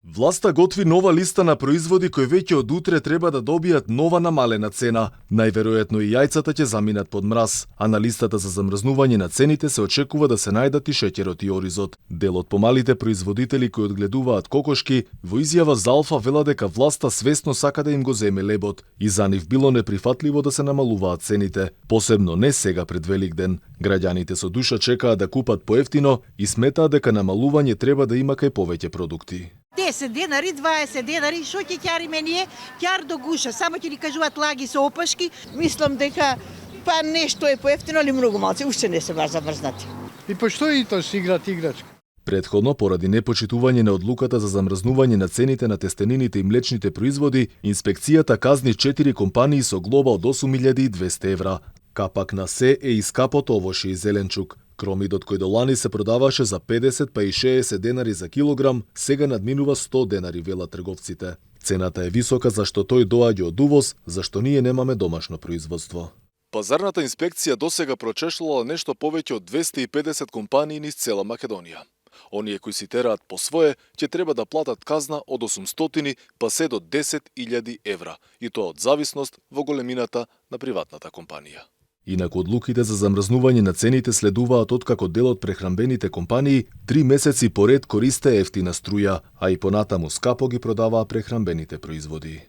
Власта готви нова листа на производи кои веќе од утре треба да добијат нова намалена цена. Најверојатно и јајцата ќе заминат под мраз, а на листата за замрзнување на цените се очекува да се најдат и шеќерот и оризот. Дел од помалите производители кои одгледуваат кокошки, во изјава за Алфа вела дека власта свесно сака да им го земе лебот и за нив било неприфатливо да се намалуваат цените, посебно не сега пред Великден. Граѓаните со душа чекаат да купат поевтино и сметаат дека намалување треба да има кај повеќе продукти. 10 денари, 20 денари, шо ќе ќариме ние? Ќар до гуша, само ќе ни кажуваат лаги со опашки. Мислам дека па нешто е поевтино, али многу малце, уште не се баш замрзнати. И пошто и тоа си играт играчка? Предходно, поради непочитување на одлуката за замрзнување на цените на тестенините и млечните производи, инспекцијата казни 4 компании со глоба од 8.200 евра. Капак на се е и скапото овошје и зеленчук. Кромидот кој до лани се продаваше за 50 па и 60 денари за килограм, сега надминува 100 денари, велат трговците. Цената е висока зашто тој доаѓа од увоз, зашто ние немаме домашно производство. Пазарната инспекција досега прочешувала нешто повеќе од 250 компании низ цела Македонија. Оние кои си тераат по свое, ќе треба да платат казна од 800 па се до 10.000 евра, и тоа од зависност во големината на приватната компанија. Инаку одлуките за замрзнување на цените следуваат откако дел од прехранбените компании 3 месеци поред користе ефтина струја, а и понатаму скапо ги продаваа прехранбените производи.